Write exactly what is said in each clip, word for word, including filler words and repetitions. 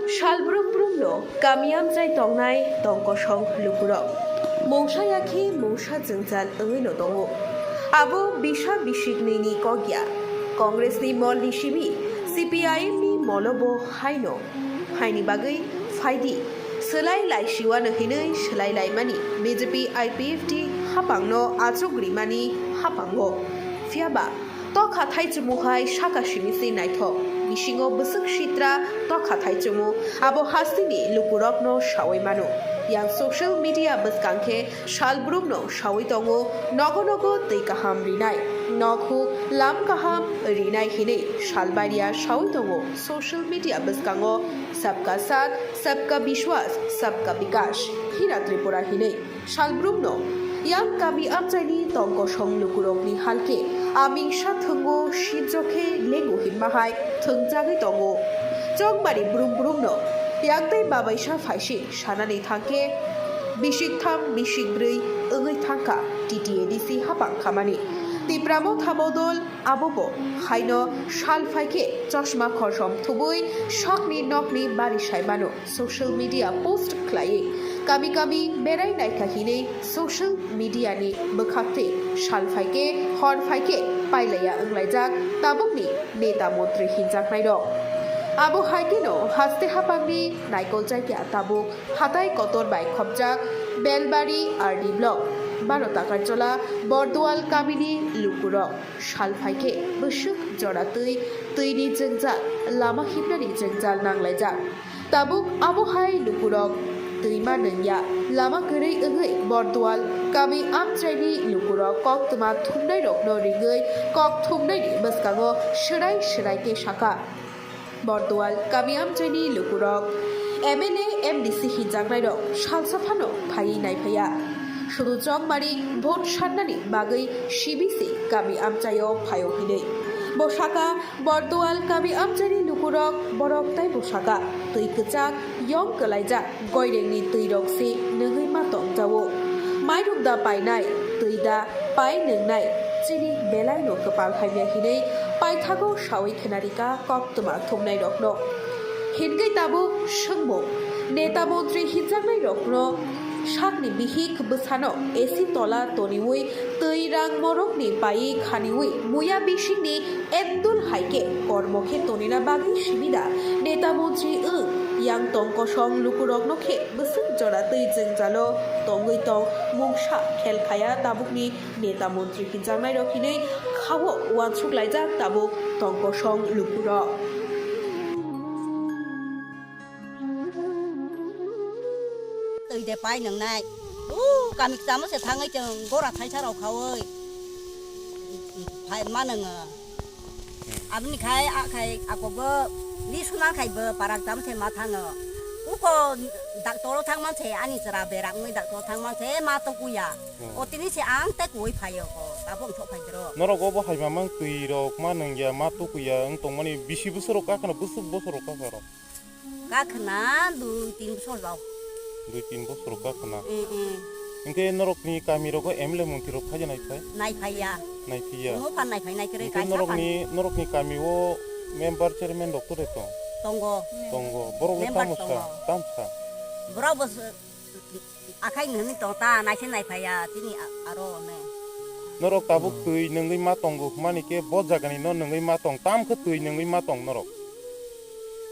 Salbrum brumno kami amchai tongnai tongkosong lukurok mungsa yakhe mungsa jwngjal wngwino tongo. Abo bisa bisik nini kok ya. Congressni molni simi C P I M ni molobo haino. Haini bagwi phaidi, swlai lai siwano hinwi swlai laimani B J P I P F T hapangno achuk rimani hapango. Phiyaba, tokha thaichwmung hai saka simi se naithok. Bisingo bwswk sitra tokha thaichwmung, abo hasteni lukurokno sawi mano. Yang social media bwskang khe salbrumno sawi tongo, nogo nogo twi kaham rinai, nok huk lam kaham rinai hinwi salbairia sawi tongo social media bwskango, "Sabka Saath, Sabka Bishwas, Sabka Bikash, Hira Tripura" hinwi. Salbrumno yang kami amchaini tongkosong lukurokni halke amingsa thwngo sijokhe lengo hinma hai thwngjagwi tongo. Chongmari brum brumno yang tei babaisa phaising sanani thangkhe bisik tham bisik brwi wngwi thangkha T T A D C hapang khamani. Tipra Motha bodol abobo haino sal phaikhe chosma khosom thubui sakni nokni bari saimano. Social media post khlaiwi kami kami berai naikha hinwi social media ni bwkhaktwi sal phaikhe hor phaikhe pailaiya wnglaijak tabukni neta montri hinjaknairok. Abo haikheno haste hapangni naikol jakya tabuk hatai kotor bai khopjak Belbari R D block, Baro Takarchola, Bordual kamini lukurok. Sal phaikhe bwswk jora twi, twini jwngjal, lama himnani jwngjal nanglaijak. Tabuk abo hai lukurok twima nungya, lama kwrwi wngwi Bordual kami amchaini lukurok koktwma thumnairokno ringwi kok thumnaini bwskango swrai swrai khe sakha. Bordual kami amchaini lukurok M L A, M D C hinjaknairok salsa phano phaiwi naiphaiya. Sudu Chongmari vote sannani bagwi sibisi kami amchaio phaio hinwi. Bo saka Bordual kami amchaini lukurok borok tei bo saka twi kwchak yong kwlaijak. Goirengni twirok se nungwi ma tongjago. Mairok da painai, twi da pai nungnai, chini belaino kwpal hamya hinwi paithago sawi khwnarikha koktwma thumnairokno. Hinkhe tabuk swngmung, neta montri hinjaknairokno sakni bihik bwsano A C tola toniwi twi rang morokni paiwi khaniwi muya bisingni Ekdul hai khe kormo khe tonina bagwi simi da neta montri wng yang tong kosong lukurokno khe bwswk jora twi jwngjalo tongwi tong mungsa khel khaya tabukni neta montri hinjaknairok hinwi khao uansuk laijak tabuk tong kosong lukurok. Twi de pai nungnai. U kami kchamo se thangwi chwng gora thaisa rok khaui phai ma nungo. Aboni khai a khai akobo li suna khai bo parak tam se ma thango. Uko doctor o thang man se ani chwra berak wngwi doctor o thang man se ma tukuya. Hmm. O tini se ang te kuwi phaio ko tabuk thok phai dro. Norok obo hai mamang twi rok ma nungya ma tukuya wng tongmani bisi bwswk rok kakha no bwswk bwswk rok kakha rok. Kakhna dui tin bosor jao. Dui tin bosor kakhna. Mm, mm. Hingke norokni kamirogo M L A montri rok phaiya naiphai? Naiphaiya. Naiphaiya. Omo phan naiphai naikhwrwi. Hingke kaisa norokni, phan. Norokni kamio member chairman rok tore tong? Tongo. Tongo. Borok le member tamo sa? Tongo. Tam sa? Borok bo s-, akhai nini tong ta naikhe naiphaiya chini a-, aro one. Norok tabuk twi nungwi ma tongo hwnmani khe bo jagani no nungwi ma tong, tam khe twi nungwi ma tong norok?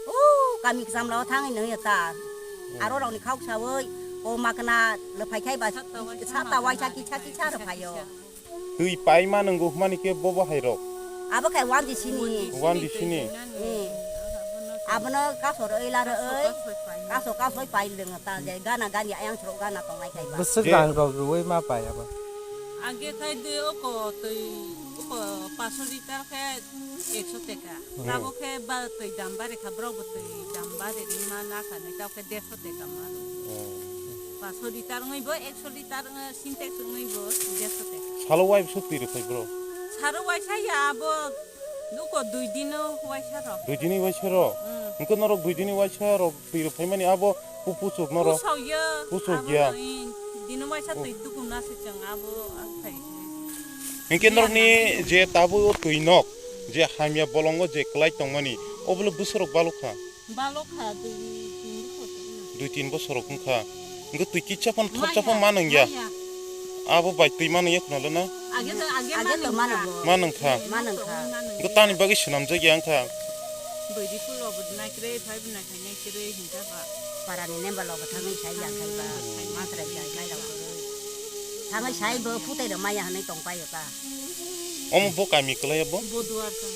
O kami kcham lao thangwi nungya ta. Hmm. Aro rokni khao ksaui o makna lwphai khai ba sata waisa, sata waisa makna kisa kisa lwphai rwphaio. Kisa. Twi paima nwngo hwnmani khe bobo hai rok? Abo khai one D C ni. One D C ni? Eh. Abono kasor oi laro oi. Kaso kaso pai lwngo ta je gana gani ayang sro gana tongnai khai ba. Bwswk je rang rok rwui ma pai abo? Age khai dui oko twi oko paso liter khe ekso teka. Hmm. Tabuk khe ba twi dam bari kha, borok bo twi dam bari ri ma na kha nai, tabuk khe derso teka ma. Hmm. Paso liter wngwi bo, ekso liter wngwi, Sintex wngwi bo derso teka. Salo wai bwswk twi rwphai bro? Salo waisa ya abo nuko dui dino waisa rok. Dui dini waisa rok? Hmm. Hwnkhe norok dui dini waisa rok twi rwphaimani abo pu-, puchuk norok? Pusok ya. Pusok ya. Abono, eh, dino waisa twi tuku na se chwng abo, ah, khai. Hwnkhe norokni je tabuk o twi nok, je hamya bolongo je kwlai tongmani, obo le bwswk rok balok kha? Balok kha, dui tin bosor wngkha. Dui tin bosor rok wngkha. Wngkha twi kitsa phano thopsa phano ma nangya. Maya. Abo bai twi ma nangya khuna le na? Age to, age age to ma nangya. Ma nangkha. Ma nangkha. Wngkha tani bagwi swnamjak ya wngkha. Bwrwi phulo bo nai kwrwi, phai bo nai khainai kwrwi hinkha ba. Parani nemba lobo thangwi sai ya khai ba. Hmm. Mantrai ya khai rok. Thangwi sai bo phutai rok maya hwnwi tong paio ta. Omo bo kami kwlai bo? Bo duar kha.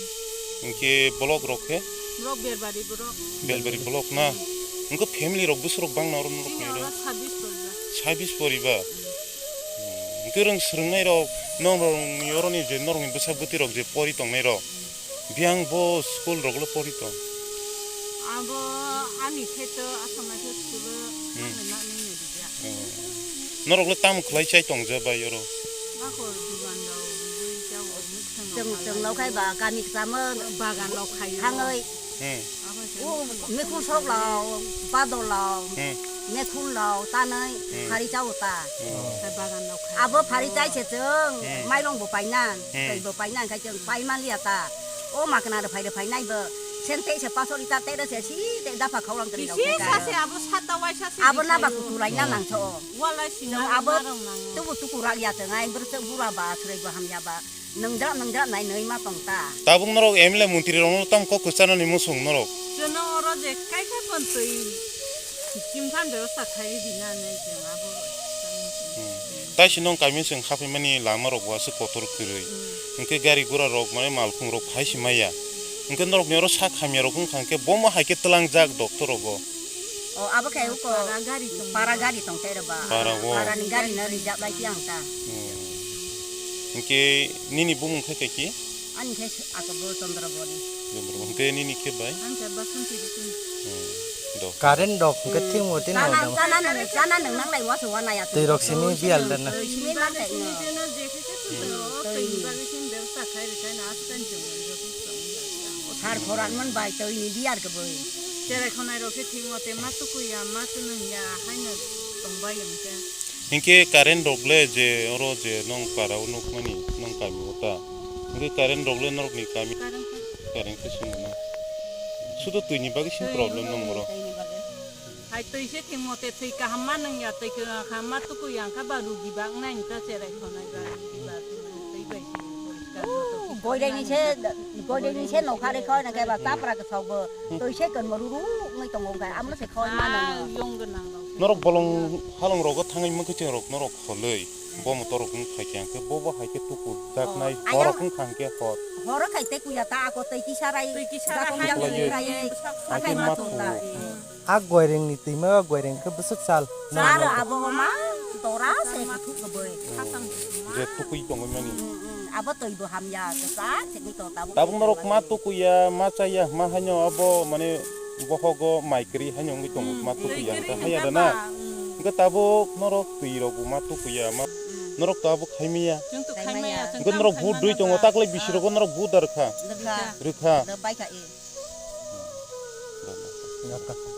Hinkhe block rok khe? Borok Berbari borok. Berbari block na? Hinkhe family rok bwswk rok bang na oro norok ni oro? Sabis poriba. Sabis poriba? Hmm. Hmm. Hinkhe rwng swrwngnai rok, norok ni oro ni je norok ni bwsa bwtwi rok je pori tongnai rok. Biyang bo school rok le pori tong? Abo ani khe to asama khe school o Hmm. nang nang ni rijak. Hmm. Norok le tamo khlai chai tong je bai oro? Bakor dugan rok, bui chao, mui thang Chwng, rok chwng khalai. Lo khai ba kami kchamo Bagan rok khai. Thangwi. Hmm. Abo se U, mui thang Mekhun sok lo, badol lo, Hmm. mekhun lo, tanwi Hmm. phari chao ta. Hmm. Khai bagan rok khai. Abo phari chai se chwng, Hmm. mairong bo painan, Hmm. tei bo painan khai chwng pai man liya ta. O makna rwphai rwphai nai bo. Sen tei se paso liter tei rw se si tei dapha khaulang kwrwi rok Bisi khai sa se ka. Abo sata waisa se Abo na ba khayo. Kutu lai na Hmm. nang so. Walai singa Chwng abo rok nang. Tubu tuku rak ya chwng ai bwrwchwk bura ba swrwng bo hamya ba. Nwngjak nwngjak nai nwi ma tong ta. Tabuk norok M L A montri rok no tam kok kwchana ni muchung norok. Chwng oro je kaisa pon twi. Chimthan bebostha khai di na nai chwng abo. Hmm. Tai si nong kami chwng haphaimani lama rok bo aswk kotor kwrwi. Hmm. Hinkhe gari gura rok mane malkhung rok phai si maya. Hinkhe norok ni oro sak hamya rok wngkha hinkhe bomo hai khe twlang jak doctor rogo. O abo khe uko Para gari tong. Para gari tong tei rw ba. Para o. Para ni gari no rijak lai ti ang ta. Hmm. Hinkhe nini bumung khe kaiki? Ani khe ako bo Chandra Bori. Chandra Bori. Hinkhe nini khe bai? Ang khe Basanti Bitung. Hmm. Do. Current rok hinkhe Hmm. thing mo tin Chana, no. Chana nang, chana nang nang lai wa so wa na ya. Twi rok simi bial dan na. Twi simi man kai no. Twi ni bagwi simi bebsa khai ri kai na askan jong. Sar khoran man bai twi ni biar ke boi. Cherai khonai rok khe thik mote ma tukuya, ma chunungya, haino tongbai ang khe. Hinkhe current rok le je oro je nong para o nukmani, nong kami o ta. Hinkhe current rok le norok ni kami Current khe. Current khe swngo na. Sudo twi ni bagwi sing Twi problem nung nong oro. Twi ni bagwi. Hai twi se thik mote twi kaham ma nungya, twi kaham ma tukuya, ang khe ba rugi ba wngnai, ang ta cherai khonai ba rugi ba twi bai se poriskar joto. Goireni se, goireni se nokha re khoi na khe ba chapra ke thok bo. Twi se kon mo ruru ngai tongo khe, amno se khoi ma nang. Yong gwnang rok. Norok bolong halong rogo thangwi mukhe chwng rok norok kholoi. Bo motor rok wng phai khe, ang khe bo bo hai khe tuku jaknai, Oh, borok ayang. Wng kha ang khe hor. Horo khai tei kuya ta ako tei kisa rai. Twi kisa rai Jakong hai jak ni rai. Rai. Akai Akai ma ma thung thung. Lai. A goireng ni twima o goireng khe bwswk sal. Sar abo ma tora se thuk ke boi. Khasang. Je tukui tongwi mani. Mm, mm. Abo twi bo hamya ke sa se ni to tabuk. Tabuk norok ma tukuya, ma chaya, ma haino abo mane bohogo mai kwrwi haino wngwi tongo, Mm, ma tukuya, kwrwi hwnkhe haya hwnkhe rana. Ba, mm. Hwnkhe tabuk norok twi rok bo ma tukuya, ma Mm. norok to abo khaimaya. Chwng to khaimaya, Khaimaya. Chwng Hwnkhe tamo norok khaima vote dui tongo, nangkha. Taklai bisi rogo norok vote da rwkha. Rwkha. Rwkha. Rwkha. Rwkha e. Rwkha.